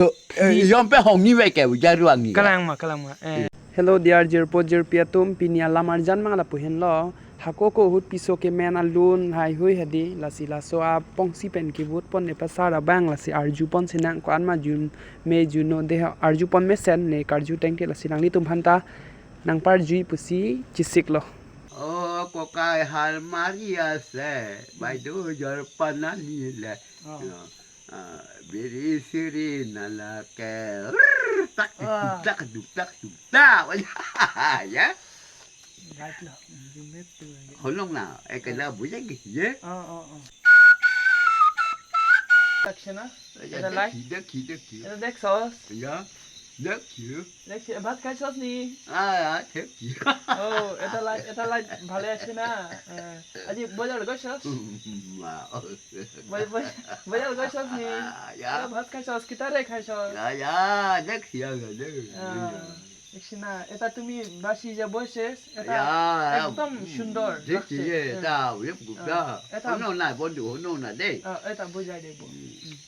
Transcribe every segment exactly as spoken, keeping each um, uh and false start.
Eh, yom pe hong ni ve ke ujar ruang ni. Kalang ma, kalang ma. Eh. Hello, dear jirpo jirpi atum, pini alam arjan mang lapu henlo. Hako ko ahut piso kemen alun haihui hedi, lasi laso apongsi pen kibut pon ne pasar abang, lasi arju pon sinang ko-an ma jun me juno de, arju pon mesen ne karju tengke, lasi nanglitum aphanta nangparjui pusi chisiklo. O kokai, hal mari ase, bai do jor panani le. Oh. Ya. Ah, biri siri nala ke. Rrrr, tak, ah, tak, duk, tak, duk, tak. Ya. Right lo. Jumet tu lagi. Holong na, eh, kena bujang ke, ye? Oh, oh, oh. Action, ah? Ya, ada dek light. Ki, dek ki, dek ki. Ada dek sauce. Ya. Thank you. Thank you. ভাত খাইছস নি? Ah, ah, thank you. Oh, এটা লাইট, এটা লাইট ভালে আছে না? আহ, আজি বজাৰ গৈছস? উম, ah, oh. বজ-, বজ-, বজাৰ গৈছস নি? Ah, ya. এটা ভাত খাইছস? কিতাৰে খাইছস? Ya, ya, thank you, ya, thank you. Ah, ya. দেখছি না, এটা তুমি বাসি যে বসেস, এটা ya, ya, একদম উম, সুন্দর দেখছি লাগছে। যে, হুম। এটা, উম, হুম। Ah, এটা হনো না, বন্ধু, হনো না, দেই। Ah, এটা বুঝাই দেব। উম। হুম।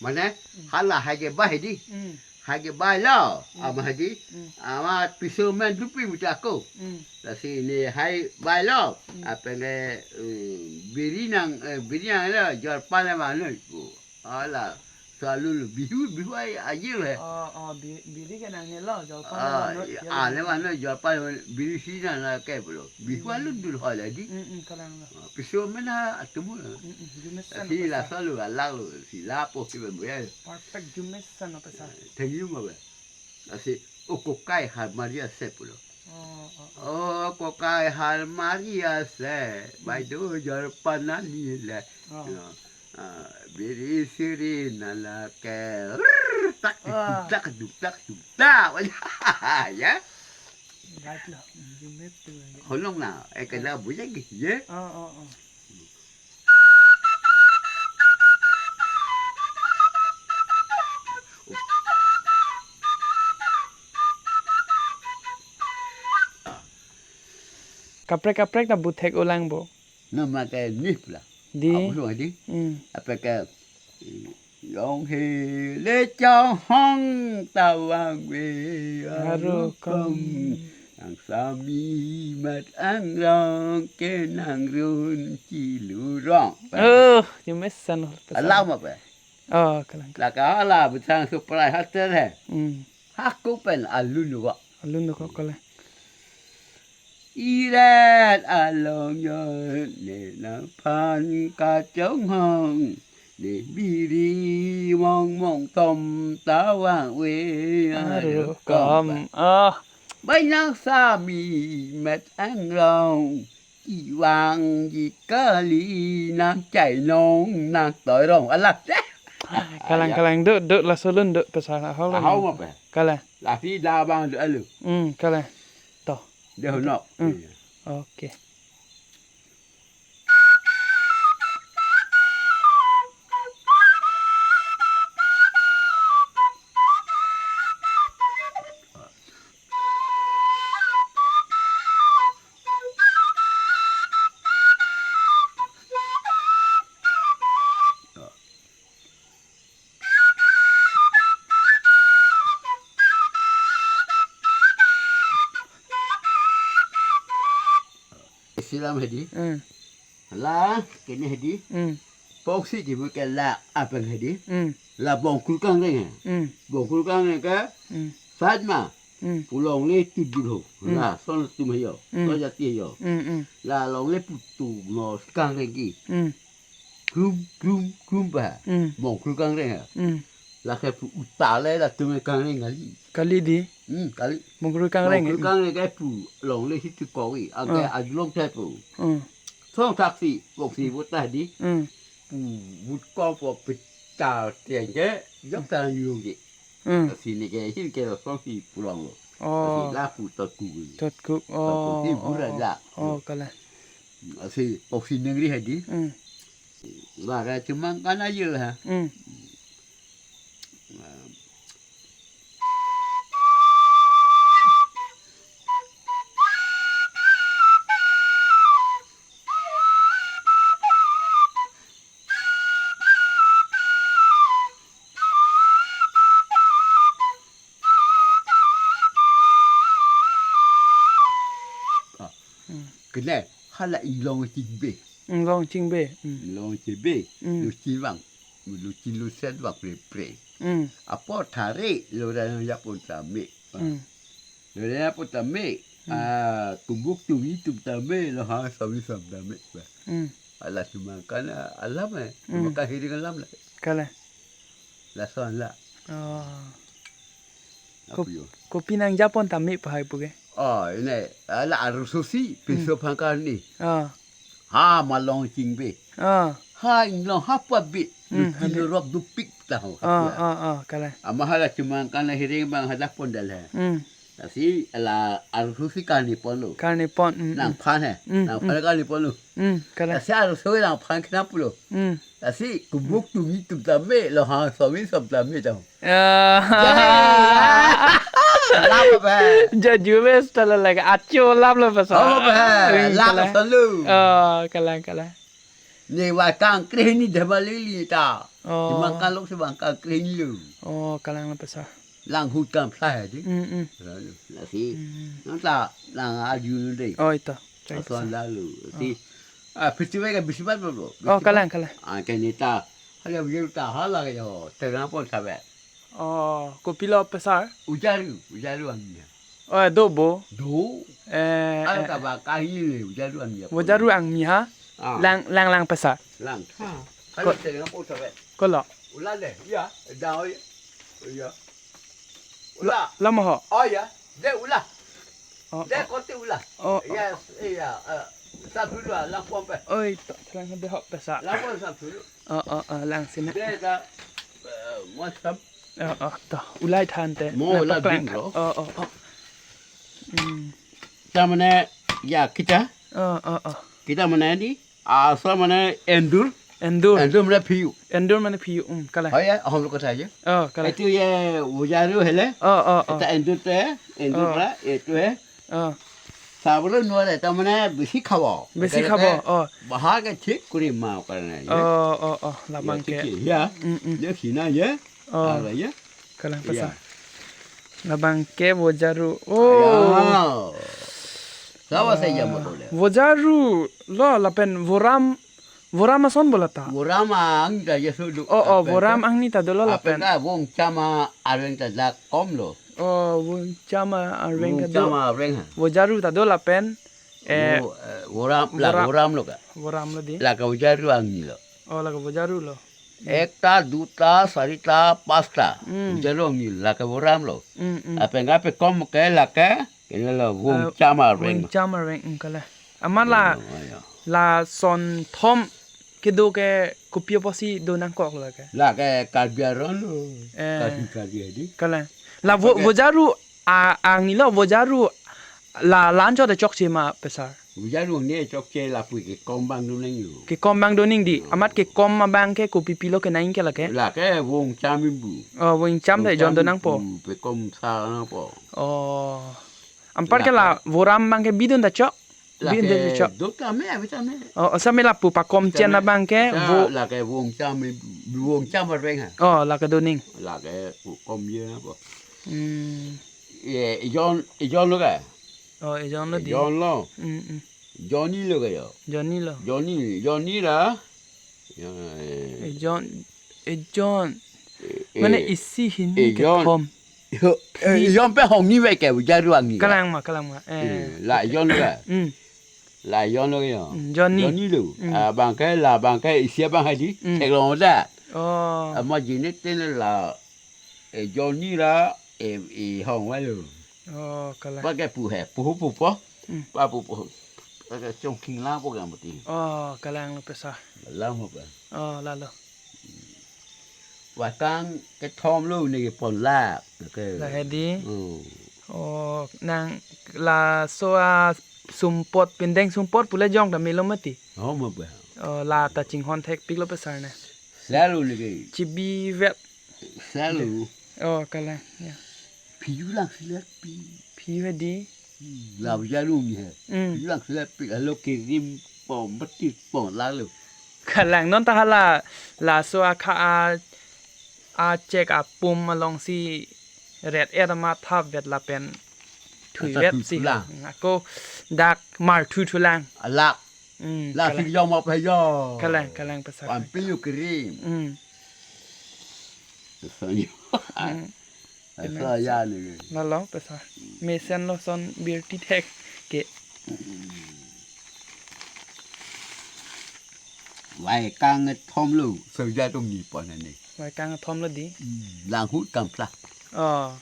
Mane, hmm, hala hai ke bai di. Hmm. Hai ke bai lo, hmm, ama hai di. Hmm. Ama piso men dupi buta ko. Hmm. Lasi ne hai bai lo. Hmm. Apeng ke, eh, biri nang, eh, biri nang lo, jor pan le manu ko. Hala, selalu lo, Bihu, Bihu ai aji lo he. Oh, oh, bi-, biri ke nangne lo, jor pan le manu, ah, ya, ya, le manu, jor pan le manu, biri si nang la ke pulo. Bihu, hmm, alun dul hal di. Hmm, hmm, kalang lo. Ah, piso men ha atum lo. Hmm, hmm, jumesan. Lasi lo la pesa. Selalu alang lo, si lapo ke ben boya. Perfect jumesan lo pesa. Thank you ma be. Lasi, o kokai, hal mari ase pulo. Oh, oh, oh. O kokai, hal mari ase, hmm, bai do jor panani le. Oh. Ya. Ah, biri siri nala ke. Rrrr, tak, ah, duk, tak, duk, tak, duk, tak. Ya. Right lo. Jumet tu lagi. Holong na, eh, kena bujang ke, ye? Oh, oh, oh. Kaprek kaprek ta buthek ulang bo. Nama ke nih pula. Di. Apa semua di? Hmm. Apa ke, Jong he le chong hong tawang ve arukom. Arukom. Nang sami mat angrong ke nang run chilurong. Oh, jumesan lo pesa. Alam apa? Oh, kalang. Laka hala butang suprai hater he. Hmm. Hako pen alun ko. Alun ko kale. Irat along yon ne nangphan kachonghong, ne biri mong mong tom tawang ve arukom. Arukom. Ah. Bai nang sami met angrong, kevangji kali nang chainong nang toirong. Alah. Kalang, ya, kalang, do, do, laso alun do pesa hau lo. Hau ma pe? Kalang. Lasi da bang do alu. Hmm, kalang. To. Deh nok. Hmm. Iya. Oke. Silam hedi. Hmm. La, kene hedi. Hmm. Poksi di buke la apeng hedi. Hmm. La bongkul kangreng he. Hmm. Bongkul kangreng ke. Hmm. Fatma. Hmm. Pu longle tu dul ho. Hmm. La, son tum he yo. Hmm. Son jati he yo. Hmm, hmm. La longle pu tu no kangreng ke. Hmm. Krum, krum, krum pa. Hmm. Bongkul kangreng ha. Hmm. Lake pu uta le latum kangreng kali. Kali di? Hmm, kali. Bongkul kangreng, bongkul, hmm, kangreng ke pu longle si tu koi. Angke, ah, ajulong te pu. Hmm. Song taksi, boksi butah di. Hmm. Pu but kong po pita tiang ke, jok ta yung di. Hmm. Sini ke hin ke song si pulang lo. Oh. Lasi lapu totku. Totku. Totku. Oh, si oh, bura oh. Ja. Oh, kalang. Lasi boksi nengri hedi. Hmm. Bara cuma kana aja ha. Hmm. Hmm. Kene hala Inglong Chingbe. Inglong Chingbe. Hmm. Inglong Chingbe. Hmm. Lo chinvang. Lo chin lo set vang pre pre. Hmm. Apor thare lo ra japon tame. Hmm. Lo ra japon tame. Hmm. Ah, kumbuk tumi tum tame lo ha sami sam tame. Hmm. Ala cuma kana alam eh. Hmm. Cuma ka hiring alam la. Kalang. Lason la. Oh. Apo yo? Kopi nangjapon tame pahai puke. Oh, ini ala arloso si, hmm, piso pangkar ni. Oh. Ha, malong Chingbe. Oh. Ha, Inglong ha pa bi. Hmm, luti habit. Lorop dupik taho. Oh, oh, oh, kalang. Ama hala cuma kana hiring bang hajapon dal hai. Hmm. Lasi ala arloso si karni ponlo. Karni pon, mm, mm. Nangphan he. Mm, nangphan mm. Karni ponlo. Mm, kalang. Lasi arloso nangphan kena pulo. Mm. Lasi kumbuk tumi tum tame lo ha sami sam tame tang. Ah. Jai. Lap apa? Jaju mes tala lagi acho lap lo pasar. Oh, apa? Ring lap kalang. Selalu. Oh, kalang, kalang. Ne wa kangkreh ni dema lili ta. Oh. Di mangkalok si bang kangkreh ni lo. Oh, kalang lo pasar. Lang hut kam sa di. Mm, mm. Lalu, lasi. Mm. Nang ta, lang aju nu dei. Oh, ito. Cai ason pasar. Lalu. Si, oh. Ah, festival ka bisi bat lo. Oh, bisi bat. Kalang, kalang. Ah, kene ta. Hala bisi ta hala yo. Terang pon sabe. Oh, kopilo pasar? Vojaru, vojaru angni. Oh, do bo? Do. Eh, ah, eh, ta ba kahi le, vojaru angni. Vojaru angni ha? Ah. Lang, lang, lang pasar. Lang. Ha. Ko- Kalau saya nak pun sabe. Kolo. Ula le, ya, da oi. Ya. Ula. Lama ho? Oh ya, de ula. Oh, de oh. Kote ula. Oh, oh. Yes, iya, eh, sa dulu lah, lang pon pe. Oi, to, lang de ho pasar. Lang pon sa dulu. Oh, oh, oh, lang sini. De da, eh, macam. Oh, oh, to. Ulai than te. Mo na ula paklang ding, bro. Oh, oh, oh. Hmm. Kita mana, ya, kita. Oh, oh, oh. Kita mana ni? Asal mana endur. Endur. Endur mana phiyu. Endur mana phiyu. Hmm, kalang. Hai ya, hum log kotha hai. Oh, kalang. Itu ye vojaru hele. Oh, oh, oh. Kita endur te, endur oh. Pura, itu he. Oh. Sabolo nuare ta mane bisi khabo. Bisi khabo, oh. Bahar ke thik kuri ma karne, ya. Oh, oh, oh, labang ya, ke. Thik, ya. Mm, mm. Ya, sina, ya. Oh. Ala, ya. Kalang pasar. Ya. Labang ke vojaru. Oh. Ya. Sawa saya mau boleh. Vojaru lo lapen voram Voram ason bo lata. Voram angni ta jaso do. Oh, oh, lapen voram ta angni ta dolo lapen. Lapen ta vongcham arveng ta dak kom lo. Oh, vongcham arveng ta do. Vongcham arveng ha. Vojaru ta do lapen. Eh, vo-, eh, voram, la voram. Voram lo ka. Voram lo di. La ka vojaru angni lo. Oh, la ka vojaru lo. Hmm. Ekta, duta, sarita, pasta. Hmm. Vojaru angni la ka voram lo. Hmm, hmm. Lapen ka pe kom ke la ke. Kene la vongcham arveng. Vongcham arveng, mm, kalang. Amat la, ya, ya, ya, la son thom kedo ke kopi apotsi do nangkok la ke. La ke Karbi aron lo. Eh. Karbi, Karbi adi. Kalang. La vo-, pakai vojaru a-, angni lo vojaru la lancho de chokche ma pasar. Vojaru ne chokche lapu kekom abang do nangji. Kekom abang do nangji. Oh. Amat kekom abang ke kopi pilo kenangji ke la ke. La ke vongcham imbu. Oh, vongcham de jon do nangpo. Vongcham imbu, pekom sa nangpo. Oh. Anpar ke la, la ke voram abang ke bidun ta chok. La bidun ke ta chok. Do tame, abi tame. Oh, asa me lapu pakom chen abang ke ta vo. La ke vongcham, vongcham arveng ha. Oh, la ke do nangji. La ke pu kom ye na po. Hmm. Ye, ijon, ijon lo ke? Oh, ijon lo di. Ijon lo. Hmm, hmm. Johnny lo ke yo. Johnny lo. Johnny, Johnny la. Ya, eh. Ejon, ejon. Eh, mane eh, isi hini ejon. Kethom. Yo, eh, ejon pe hongni ve ke vojaru angni. Kalang ma, kalang ma. Eh. Eh, la ejon lo ke? Hmm. La ejon lo ke yo. Hmm, Johnny. Johnny lo. Hmm. Ah, abang ke la abang ke isi abang hadi. Hmm. Theklong da. Oh. Ama jine ten la, eh, Johnny la, eh, eh, hong va lo. Oh, kalang. Pakai pu he, pu pu po. Hmm. Pa pu po. Pakai chongking lang po ka mati. Oh, kalang lo pasar. Lang po pa. Oh, lalo. Vatang kethom lo ne kepon la. Oke. La hedi. Hmm. Oh, nang laso asumpot, pindeng sumpot pule jong ta melo mati. Oh, ma ba. Oh, la ta chinghon thekpiklo pesar ne. Selalu lagi. Chibi vet. Selalu. Oh, kalang. Ya. Piu lang sila pi. Piu di. Lau jalu ni he. Hmm. Piu lang sila pi. Lalu kirim pom betis pom lalu. Kalang non ta hala laso akha a a chek apum alongsi ret er ma thap vet lapen thui vet si. Ako dak mar thu thulang. Alak. Hmm, la kalang. Sing jong ma phe jo. Kalang, kalang pesar. Pampi yu kirim. Hmm. Pesar yu. Hmm. Pesar ya ni. Lalo pesar. Mesen lo son birti thek ke. Vai kang thom lo. Sing ja tum ni pon ni. Vai kang thom lo di. Hmm. Langhut kampla. Oh.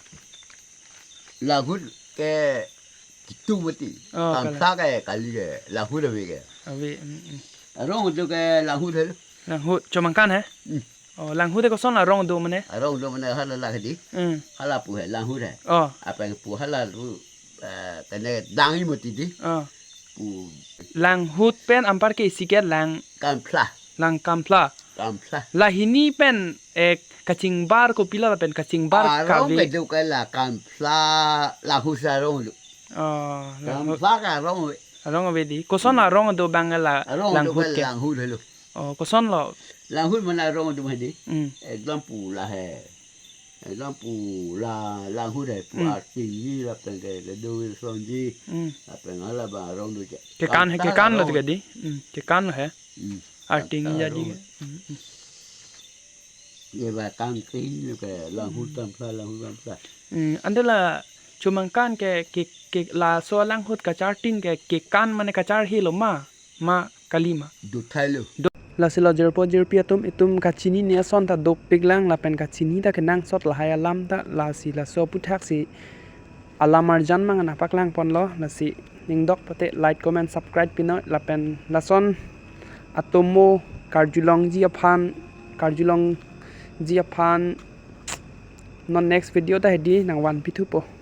Langhut ke kitu mati. Oh, kampla ke kali ke. Langhut ave ke. Ave, mm, mm. Arong do ke langhut he. Langhut, chomangkan he? Mm. Oh, langhut ke koson arong do mane? Arong do mane hala lak di. Mm. Hala pu he, langhut he. Oh. Apa yang pu hala pu, eh, kene dangi mati di. Oh. Pu. Langhut pen anpar ke isi ke lang. Kampla. Lang kampla. Kampla. Lahini pen, eh, kachingbar kopilo lapen kachingbar arong kave. Kedo ke la kampla, langhut arong do. Oh, langhut. Kampla ke arong ave. Arong ave di. Koson arong do bang la. Arong do langhut ke. Ke langhut helo. Oh, koson lo. Langhut mana arong do mati. Hmm. Ekdom pu la he. Ekdom pu la langhut he pu. Hmm. Arting ni lapen ke kedo sonji. Hmm. Lapen hala ba arong do je. Kekan he, kampla kekan lo arong. Tiga di. Hmm, kekan lo he. Hmm. Arting kampla ya di. Arong. Hmm, hmm. Ye ba kang kring lo ke langhut kampla, langhut kampla. Hmm, ante la chomangkan ke, ke, ke laso langhut kacharting ke, kekan mane kacharhe lo ma, ma kali ma. Duthai lo. Do-, lasi lo jirpo jirpi atum, itum kachinine ason ta dopik lang lapen kachini ta kenangsot lahai alam ta lasi laso aputhaksi alam arjan mang nangpaklang ponlo, lasi ning dok pute like, comment, subscribe pinoi lapen lason atomo karjulongji aphan, karjulongji aphan non next video ta hedi nangvanpi thupo.